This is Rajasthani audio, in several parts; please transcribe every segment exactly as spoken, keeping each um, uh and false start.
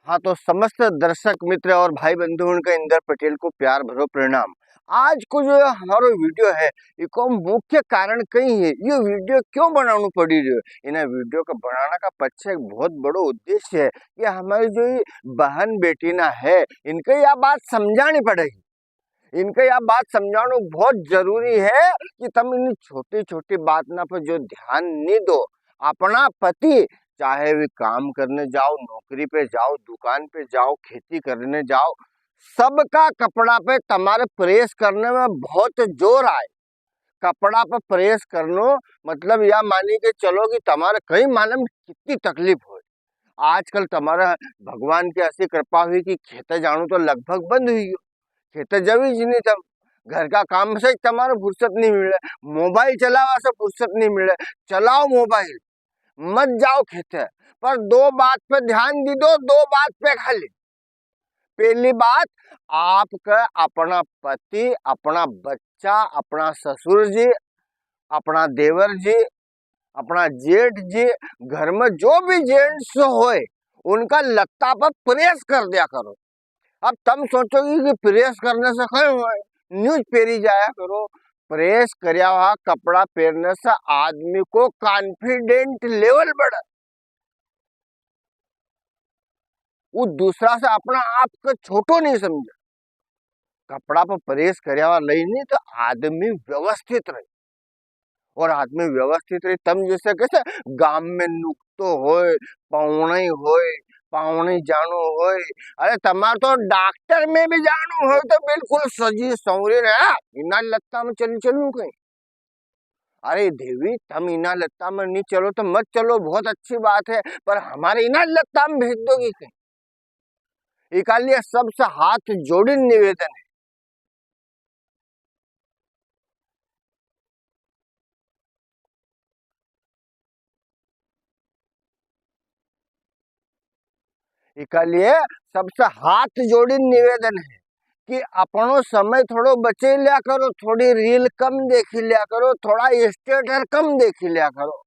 हाँ, तो समस्त दर्शक मित्र और भाई बंधु हुण का इंदर पटेल को प्यार भरो प्रणाम। आज को जो हमारो video है, इको मुख्य कारण कई है, यो video क्यों बनानो पड़ी रह्यो है? इना video का बनाना का पीछे एक बहुत बड़ो उद्देश्य है कि हमारी जो ये बहन बेटी ना है, इनके या बात समझानी पड़ेगी। इनके या बात समझानो बहुत जरूरी है कि तम इन छोटी-छोटी बात ना पे जो ध्यान नी दो। अपना पति, चाहे वे काम करने जाओ, नौकरी पे जाओ, दुकान पे जाओ, खेती करने जाओ, सबका कपड़ा पे तमारे press करने में बहुत जोर आए। कपड़ा पे press करनो मतलब या मानी के चलो कि तमारे कई मालूम कितनी तकलीफ होय। आजकल तमारा भगवान की ऐसी कृपा हुई कि खेते जाणो तो लगभग बंद हुई गयो। खेते जावी ज नी तम, घर का काम से ज तमारे फुर्सत नी मिले, mobile चलावा से फुर्सत नी मिले। चलाओ mobile, मत जाओ खेते, पर दो बात पे ध्यान दी दो, दो बात पे खाली। पहली बात, आपका अपना पति, अपना बच्चा, अपना ससुर जी, अपना देवर जी, अपना जेठ जी, घर में जो भी gents होय, उनका लत्ता पर press कर दिया करो। अब तम सोचोगे कि press करने से कई होय, न्यू ज पेरी जाया करो। Press करया हुआ कपड़ा पेरने से आदमी को confident level बढ़े। वो दूसरा से अपना आप को छोटो नी समझे। कपड़ा पर press करया हुआ लई नी तो आदमी व्यवस्थित रहे। और आदमी व्यवस्थित रहे, तम जैसे कैसे गाम में नुकतो होय, पावणे होय, पावणे जाणो होय, अरे तमार तो डॉक्टर में भी जाणो होय तो बिल्कुल सजी संवरी ने, हाँ, इना लत्ता में चली चलूं कई? अरे देवी, तम इना लत्ता में नी चलो तो मत चलो, बहुत अच्छी बात है, पर हमारे इना लत्ता में भेज दोगी कई? इकालिए सबसे हाथ जोड़ीन निवेदन है। इकालिए सबसे हाथ जोड़ीन निवेदन है कि अपनो समय थोड़ो बचे लिया करो, थोड़ी reel कम देखी लिया करो, थोड़ा status कम देखी लिया करो,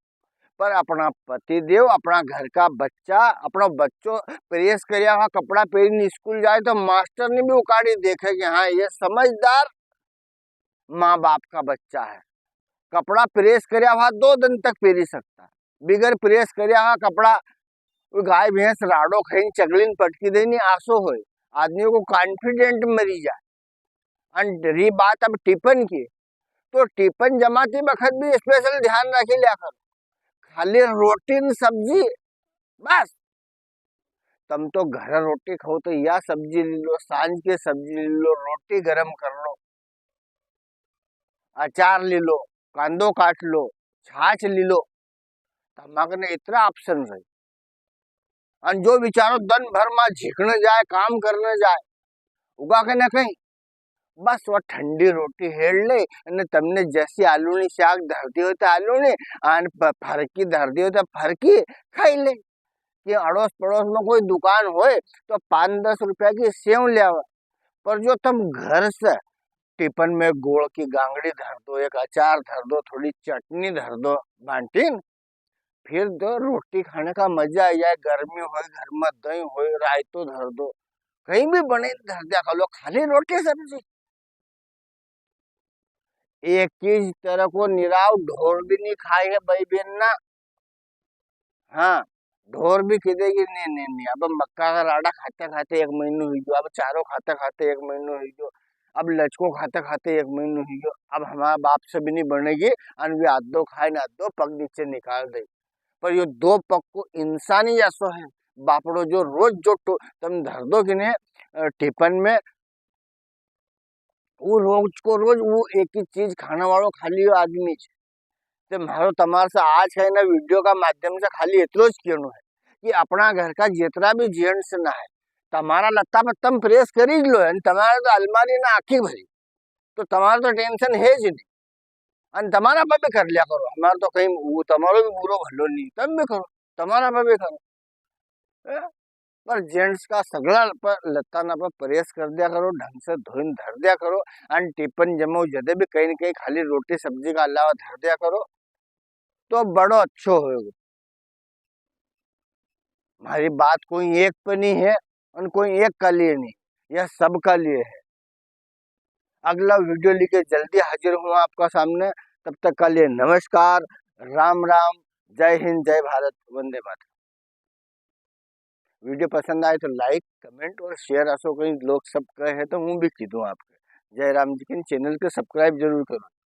पर अपना पति देव, अपना घर का बच्चा, अपना बच्चो press करया हुआ कपड़ा पेरीन स्कूल जाए तो मास्टर ने भी उकाड़ी देखे कि हाँ, ये समझदार माँ बाप का बच्चा है। कपड़ा press करया हुआ दो दिन तक पेरी सकता है, बिगर press करया हुआ कपड़ा वो गाय भैंस राड़ो खाइन चगलीन पटकी दे नी आसो होय, आदमी को confident मरी जाए। अन री बात अब टिफिन की, तो टिफिन जमाती बखत भी special ध्यान रखी लिया करो, खाली रोटी न सब्जी बस। तम तो घर रोटी खाओ तो या सब्जी ले लो, सांझ के सब्जी ले लो, रोटी गरम कर लो, अचार ले लो, कांदो काट लो, छाछ ले लो, तमा कने इतरा option रहे। अन जो बेचारो दन भर में झिकने जाए, काम करने जाए, उगा के न कहीं बस वो ठंडी रोटी हेड़ ले, अने तमने जैसी आलू नी साग धर दी हो तो आलू नी, अन प-, फरकी धर दी हो तो फरकी खाई ले। कि अड़ोस पड़ोस में कोई दुकान होय तो पाँच दस रुपया की सेव ले आवे, पर जो तम घर से टिफिन में गोल की गांगड़ी धर दो, एक अचार धर दो, थोड़ी चटनी धर दो बांटीन, फिर तो रोटी खाने का मजा आ जाए। गर्मी होय, घर में दही होय, रायतो धर दो, कहीं भी बने धर दिया करो, खाली रोटी सब्जी। एक ही तरह को निराव ढोर भी नी खाए है भाई बहन ना। हाँ, ढोर भी कह देगी, "नी, नी, नी, अब मक्का का राड़ा खाते खाते एक महीनो हुई गयो, अब चारो खाते खाते एक महीनो हुई गयो, अब लचको खाते खाते एक महीनो हुई गयो, अब हमारा बाप से भी नी बनेगी।" अन वे आधो खाए न आधो पग नीचे निकाल दे। पर यो दो पग को इंसान ही ऐसो है, बापड़ो, जो रोज जो टो-, तम धर दो कि ने, अ, टिफिन में, वो रोज को रोज वो एक ही चीज खाने वालो खाली यो आदमी है। तो म्हारो तमार से आज का इना video का माध्यम से खाली इतरो ज कहनो है कि अपना घर का जितरा भी gents ना है, तमारा लत्ता पर तम press करी ज लो है, तमारे तो अलमारी ना आखी भरी, तो तमारे तो tension है ज नी। अन तमारा पे भी कर लिया करो, हमारे तो कहीं वो तमारो भी बुरो भलो नी, तम भी करो, तमारा पे भी करो। हैं? पर gents का सगळा पर लत्ता ना पर press कर दिया करो, ढंग से धोइन धर दिया करो, अन टिफिन जमाओ जदे भी कहीं न कहीं खाली रोटी सब्जी का अलावा धर दिया करो, तो बड़ो अच्छो होएगो। म्हारी बात कोई एक पे नी है, अन कोई एक का लिए नहीं, यह सबका लिए है। अगला video लेके जल्दी हाजिर हूँ आपका सामने। तब तक का लिए नमस्कार, राम राम, जय हिंद, जय भारत, वंदे मातरम। Video पसंद आए तो like, comment और share, असो कई लोग सब कहे तो हूँ भी कीधूँ आपके। जय राम जी के channel के subscribe जरूर करो।